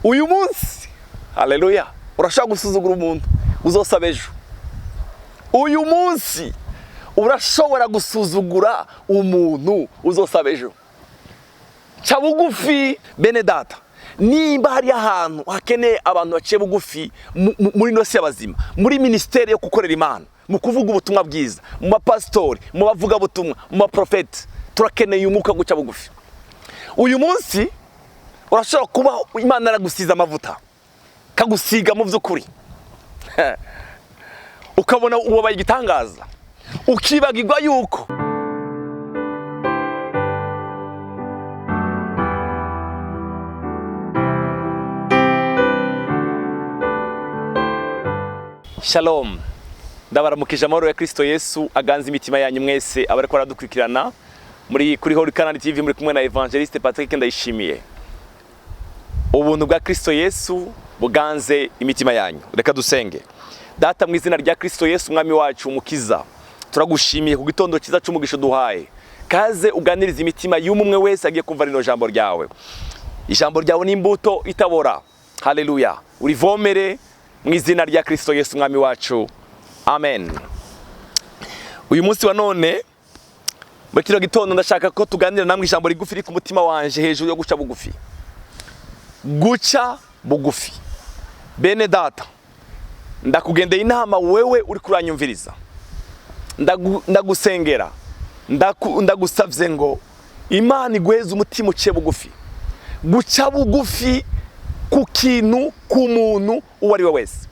Uyu munsi, haleluya, urashobora gusuzugura umuntu uzosaba ejo. Uyu munsi urashobora gusuzugura umuntu uzosaba ejo. Ca bugufi bene data. Nimba hari ahantu hakeneye abantu baciye bugufi muri ino si y'abazima, muri ministeri yo gukorera Imana, mu kuvuga ubutumwa bwiza, mu bapasitori, mu bavugabutumwa, mu baprofeti, turakeneye umwuka guca bugufi. Uyu munsi urashobora kuba Imana yaragusize amavuta, kagusiga mu by'ukuri, ukabona ubabaye igitangaza, ukibagirwa yuko Shalom. Ndabaramukije amahoro ya Kristo Yesu aganze imitima yanyu mwese abariko baradukurikirana muri kuri Holy Canaan TV, muri kumwe na Evangeliste Patrick Ndayishimiye. Ubuntu bwa Kristo Yesu buganze imitima yanyu. Reka dusenge. Data, mu izina rya Kristo Yesu umwami wacu umukiza, turagushimiye ku gitondo cyiza cy'umugisha duhaye. Kaze uganirize imitima y'umwe wese agiye kumva rino jambo ryawe. Ijambo ryawe ni imbuto itabora. Haleluya. Urivomere mu izina rya Kristo Yesu umwami wacu. Amen. Uyu munsi wa none muri kino gitondo ndashaka ko tuganira namwe ijambo rigufi riri ku mutima wanje hejuru yo guca bugufi. Guca bugufi. Bene data, ndakugendeye inama wewe uri kuranyumviriza. Ndagusengera. Ndagusavye ngo Imana iguheze umutima uciye bugufi. Guca bugufi ku kintu, ku muntu uwo ari we wese.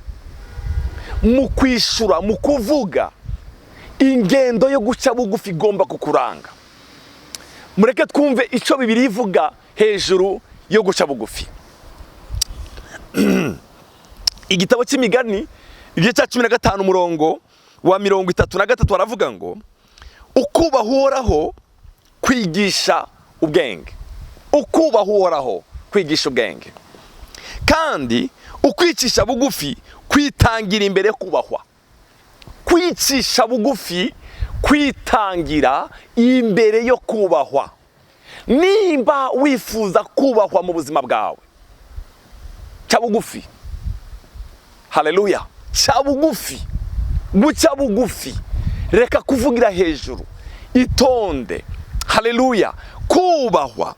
Mu kwishura, mu kuvuga, ingendo yo guca bugufi igomba kukuranga. Mureke twumve ico Bibiliya ivuga hejuru yo guca bugufi. Igitabo cy'Imigani igice cya 15 umurongo wa 33 aravuga ngo ukubaha Uhoraho kwigisha ubwenge. Ukubaha Uhoraho kwigisha ubwenge. Kandi ukwicisha bugufi kwitangira imbere kubahwa. Kwicisha bugufi kwitangira imbere yo kubahwa. Nimba wifuza kubahwa mu buzima bwawe, ca bugufi. Haleluya. Ca bugufi. Guca bugufi. Reka kuvugira hejuru. Itonde. Haleluya. Kubahwa.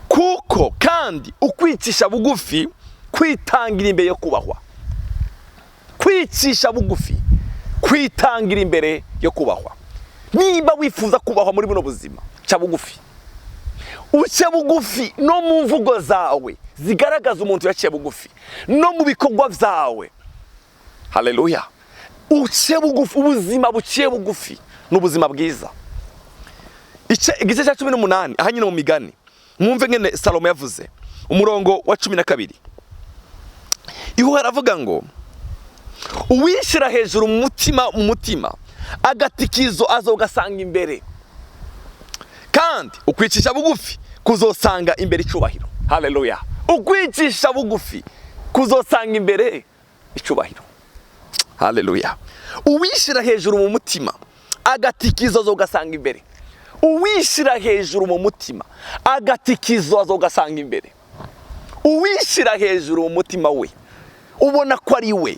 Kuko kandi ukwicisha bugufi kwitangira imbere yo kubahwa. Kwicisha bugufi kwitangira imbere yo kubahwa. Niba wifuza kubahwa muri buno buzima, ca bugufi. Uce bugufi no mu mvugo zawe zigaragaza umuntu yaciye bugufi, no mu bikorwa vyawe. Haleluya. Uce bugufi, ubuzima buciye bugufi n'ubuzima bwiza. Igice cya 18 aha nyine mu Migani, mwumve ngene Salomo yavuze umurongo wa 12. Iho haravuga ngo uwishira hejuru mu mutima agatikizo azogasanga imbere, kandi ukwicisha bugufi kuzosanga imbere icubahiro. Haleluya. Ukwicisha bugufi kuzosanga imbere icubahiro. Haleluya. Uwishira hejuru mu mutima agatikizo azogasanga imbere. Uwishira hejuru mu mutima agatikizo azogasanga imbere. Uwishira hejuru mu mutima we ubona ko ari we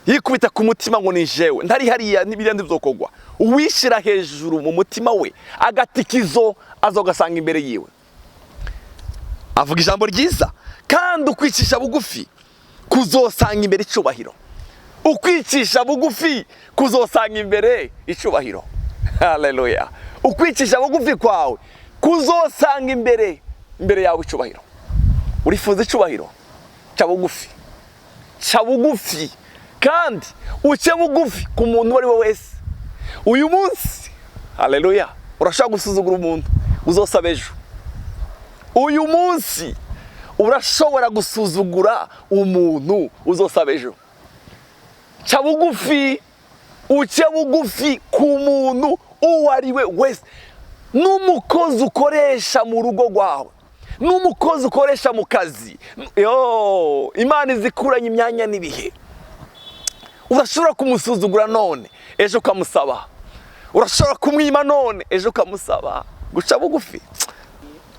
yikubita ku mutima ngo ni jewe ntari hariya n'ibindi byokogwa. Uwishira hejuru mu mutima we agatikizo azogasanga imbere yiwe. Avuga ijambo ryiza, kandi ukwicisha bugufi kuzosanga imbere icubahiro. Ukwicisha bugufi kuzosanga imbere icubahiro. Haleluya. Ukwicisha bugufi kwawe kuzosanga imbere yawe icubahiro. Urifuza icubahiro? Ca bugufi. Ca bugufi. Kandi uce bugufi ku muntu uwo ari we wese. Uyu munsi, haleluya, urashobora gusuzugura umuntu uzosaba ejo. Uyu munsi urashobora gusuzugura umuntu uzosaba ejo. Ca bugufi, uce bugufi ku muntu uwo ari we wese. N'umukozi ukoresha mu rugo rwawe, n'umukozi ukoresha mu kazi. Yo, Imana izikuranye imyanya n'ibihe. Urashobora kumusuzugura none, ejo ukamusaba. Urashobora kumwima none, ejo ukamusaba. Guca bugufi.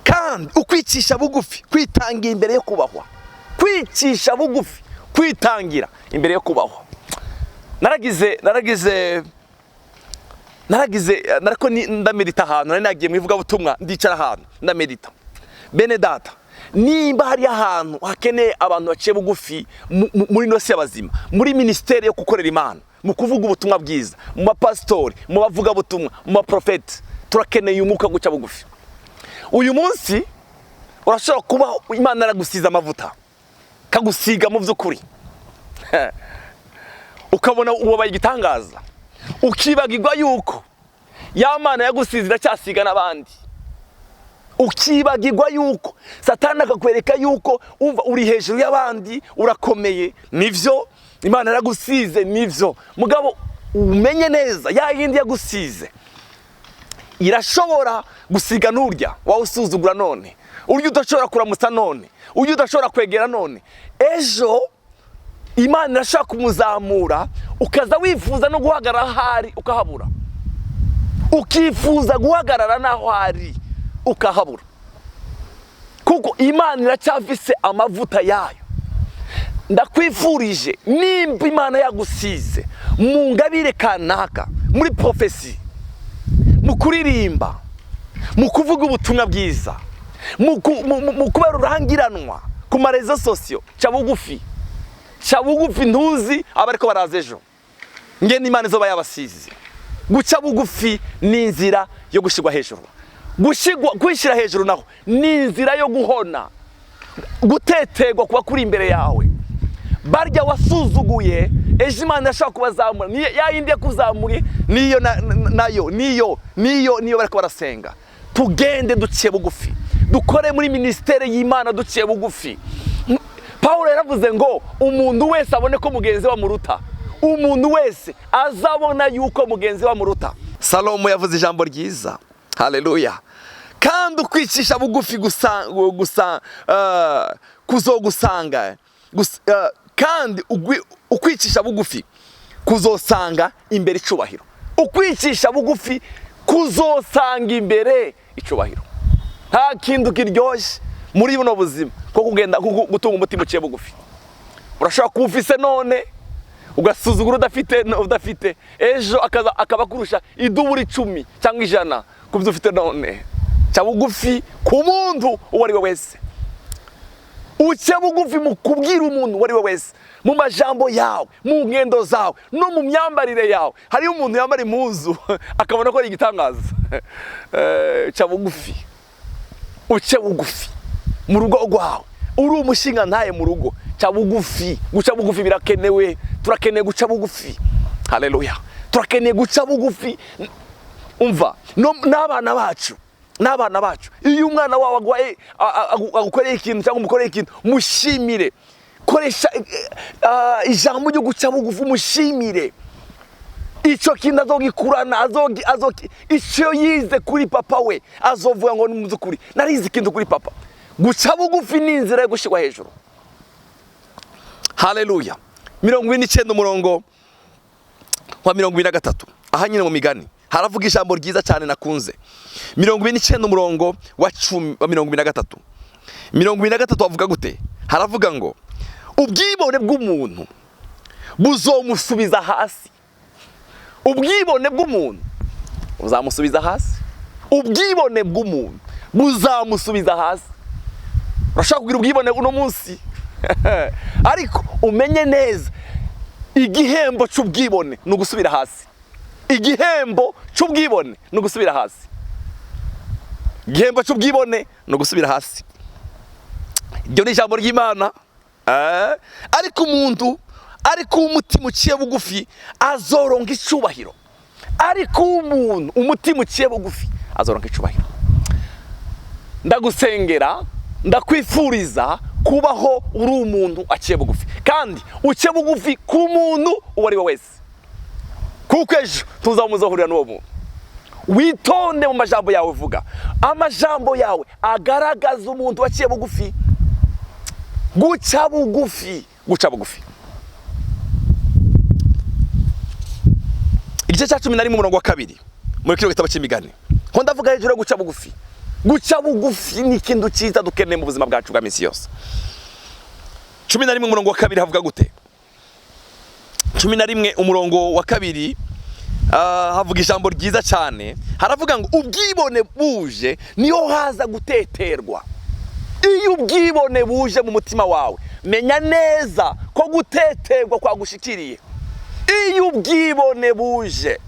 Kandi ukwicisha bugufi kwitangira imbere yo kubahwa, kwicisha bugufi kwitangira imbere yo kubahwa. Naragize narako ndamedita ahantu nari nagiye mu ivugabutumwa, ndicara ahantu ndamedita. Bene data, nimba hari ahantu hakeneye abantu baciye bugufi muri ino si y'abazima, muri ministère yo gukorera Imana, mu kuvuga ubutumwa bwiza, mu bapasitori, mu bavugabutumwa, mu baprofeti, turakeneye umwuka wo guca bugufi. Uyu munsi urashobora kuba Imana yaragusize amavuta, kagusiga mu by'ukuri, ukabona wabaye igitangaza, ukibagirwa yuko ya Mana yagusize iracyasiga n'abandi, ukibagirwa yuko Satani akakwereka yuko umva uri hejuru y'abandi, urakomeye. Nivyo, Imana yaragusize, nivyo, mugabo umenye neza ya yindi yagusize irashobora gusiga n'urya wawusuzugura none, urya udashobora kuramutsa none, urya udashobora kwegera none. Ejo Imana irashobora kumuzamura, ukaza wifuza no guhagarara ahari ukahabura, ukifuza guhagarara n'aho ari ukahabura, kuko Imana iracyafise amavuta yayo. Ndakwifurije, nimba Imana yagusize mu ngabire kanaka, muri prophétie, mu kuririmba, mu kuvuga ubutumwa bwiza, mu kuba rurangiranwa ku ma réseaux sociaux, ca bugufi, ca bugufi. Ntuzi abariko baraza ejo ngene Imana izoba yabasize. Guca bugufi ni inzira yo gushirwa hejuru, kwishyira hejuru naho ni inzira yo guhona, gutetegwa kuba kuri imbere yawe. Barya wasuzuguye, ejo Imana irashobora kubazamura. Niyo ya yindi yakuzamuriye, niyo nayo niyo bariko barasenga. Tugende duciye bugufi, dukore muri ministère y'Imana duciye bugufi. Pawulo yaravuze ngo umuntu wese abone ko mugenzi we amuruta, umuntu wese azabona yuko mugenzi we amuruta. Salomo yavuze ijambo ryiza, haleluya. Kandi ukwicisha bugufi gusa gusa kuzogusanga kandi ukwicisha bugufi kuzosanga imbere icubahiro, ukwicisha bugufi kuzosanga imbere icubahiro. Nta kintu kiryoshye muri buno buzima ko kugenda gutunga umutima uciye bugufi. Urashobora kuba ufise none, ugasuzugura udafite, ejo akaza akaba akurusha idubura 10 cyangwa 100 ku byo ufite none. Ca bugufi ku muntu uwo ari we wese, uce bugufi mu kubwira umuntu uwo ari we wese, mu majambo yawe, mu ngendo zawe, no mu myambarire yawe. Hariyo umuntu yambara impuzu akabona ko ari igitangaza. Ca bugufi, uce bugufi mu rugo rwawe, uri umushinga ntaye mu rugo, ca bugufi. Guca bugufi birakenewe, turakeneye guca bugufi. Haleluya, turakeneye guca bugufi. Umva, n'abana bacu, n'abana bacu, iyo umwana wawe agwaye, agukoreye ikintu cyangwa umukoreye ikintu, mushimire. Koresha ijambo ryo guca bugufi, mushimire. Icyo kintu azogikurana, icyo yize kuri papa we, azovuga ngo ni mu by'ukuri narize ikintu kuri papa. Guca bugufi ni inzira yo gushyirwa hejuru. Haleluya. 49 umurongo wa 23, aha nyine mu Migani haravuga ijambo ryiza cyane nakunze. 29 umurongo wa 10 wa 23, 23 bavuga gute? Haravuga ngo ubwibone bw'umuntu buzomusubiza hasi, ubwibone bw'umuntu buzamusubiza hasi, ubwibone bw'umuntu buzamusubiza hasi. Urashobora kugira ubwibone uno munsi, ariko umenye neza igihembo cy'ubwibone ni ugusubira hasi, igihembo cy'ubwibone ni ugusubira hasi, igihembo cy'ubwibone ni ugusubira hasi. Iryo ni ijambo ry'Imana. Ariko umuntu, ariko umutima uciye bugufi azoronka icubahiro, ariko umuntu umutima uciye bugufi azoronka icubahiro. Ndagusengera, ndakwifuriza kubaho uri umuntu aciye bugufi, kandi uciye bugufi ku muntu uwo ari we wese, kuko ejo tuzaba muzahurira n'uwo muntu. Witonde mu majambo yawe uvuga, amajambo yawe agaragaza umuntu waciye bugufi. Guca bugufi, guca bugufi. Igice cya 11 umurongo wa 2 muri kino gitabo cy'Imigani, ko ndavuga hejuru yo guca bugufi. Guca bugufi ni ikintu cyiza dukeneye mu buzima bwacu bwa minsi yose. 11 umurongo wa 2 havuga gute? 11 umurongo wa 2 havuga ijambo ryiza cyane, haravuga ngo ubwibone buje niho haza guteterwa. Iyo ubwibone buje mu mutima wawe, menya neza ko guteterwa kwagushikiriye. Iyo ubwibone buje,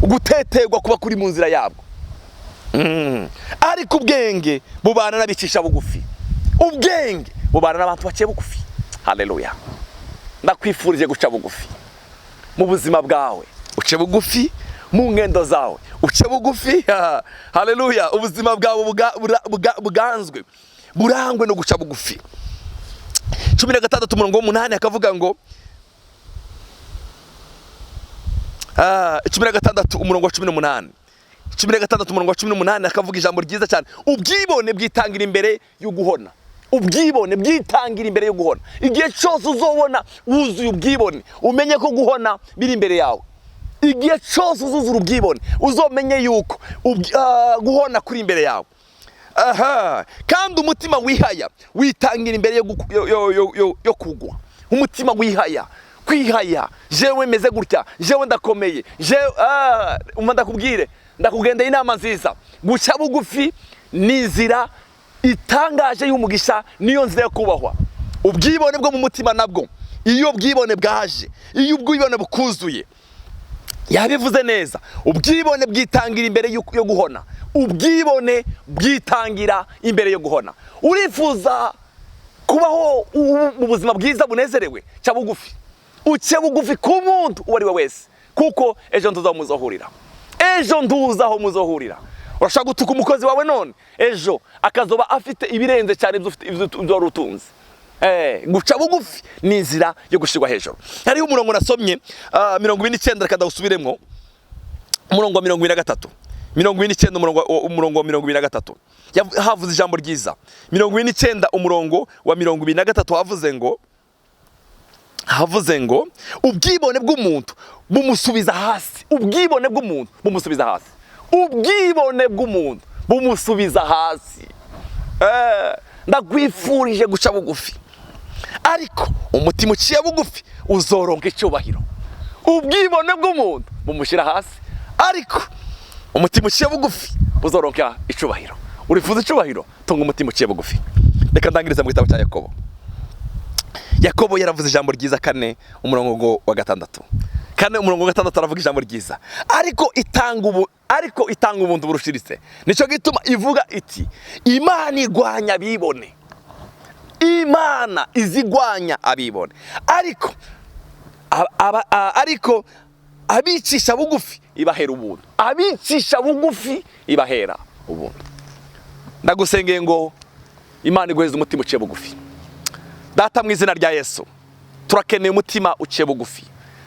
guteterwa kuba kuri mu nzira yabwo. Ariko ubwenge bubana n'abicisha bugufi, ubwenge bubana n'abantu baciye bugufi. Haleluya! Ndakwifurije guca bugufi mu buzima bwawe, uce bugufi mu ngendo zawe, uce bugufi. Haleluya! Ubuzima bwawe buganzwe, burangwe no guca bugufi. 16 umurongo w'umunani akavuga ngo 16 umurongo wa 18, 16 umurongo wa 18 akavuga ijambo ryiza cyane, ubwibone bwitangira imbere yo guhona. Ubwibone bwitangira imbere yo guhona. Igihe cyose uzobona wuzuye ubwibone, umenye ko guhona biri imbere yawe. Igihe cyose uzuzura ubwibone, uzomenye yuko guhona kuri imbere yawe. Aha, kandi umutima wihaya witangira imbere yo kugwa. Umutima wihaya, kwihaya, jewe meze gutya, jewe ndakomeye, jewe umva ndakubwire, ndakugendeye inama nziza. Guca bugufi ni inzira itangaje y'umugisha, niyo nzira yo kubahwa. Ubwibone bwo mu mutima nabwo, iyo ubwibone bwaje, iyo ubwibone bukuzuye, yabivuze neza, ubwibone bwitangira imbere yo guhona. Ubwibone bwitangira imbere yo guhona. Urifuza kubaho mu buzima bwiza bunezerewe, ca bugufi, uce bugufi ku muntu uwo ari we wese, kuko ejo ntuzi aho muzohurira, ejo ntuzi aho muzohurira. Urashobora gutuka umukozi wawe none, ejo akazoba afite ibirenze cyane ibyo wari utunze. Guca bugufi ni inzira yo gushirwa hejuru. Hariho umurongo nasomye 49, reka ndawusubiremwo. Umurongo wa 43, 49, umurongo wa 23, havuze ijambo ryiza. 49 umurongo wa 23 havuze ngo ubwibone bw'umuntu bumusubiza hasi. Ubwibone bw'umuntu bumusubiza hasi. Ubwibone bw'umuntu bumusubiza hasi. Ndakwifurije guca bugufi, ariko umutima uciye bugufi uzoronka icyubahiro. Ubwibone bw'umuntu bumushyira hasi, ariko umutima uciye bugufi uzoronka icyubahiro. Urifuza icyubahiro? Tunga umutima uciye bugufi. Reka ndangirize mu gitabo cya Yakobo. Yakobo yaravuze ijambo ryiza, 4 umurongo wa 6. 4 umurongo wa 6 aravuga ijambo ryiza, ariko itanga ubuntu burushiritse. Nicyo gituma ivuga iti Imana igwanya abibone. Imana izigwanya abibone, ariko ariko abicisha bugufi ibahera ubuntu. Abicisha bugufi ibahera ubuntu. Ndagusengeye ngo Imana iguheze umutima uciye bugufi. Data, mu izina rya Yesu, turakeneye umutima uciye bugufi.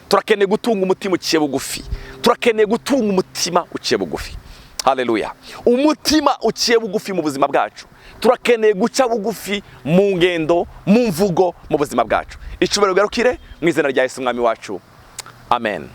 Turakeneye gutunga umutima uciye bugufi. Turakeneye gutunga umutima uciye bugufi. Haleluya! Umutima uciye bugufi mu buzima bwacu. Turakeneye guca bugufi mu ngendo, mu mvugo, mu buzima bwacu. Icubahiro bigarukire mu izina rya Yesu Umwami wacu. Amen.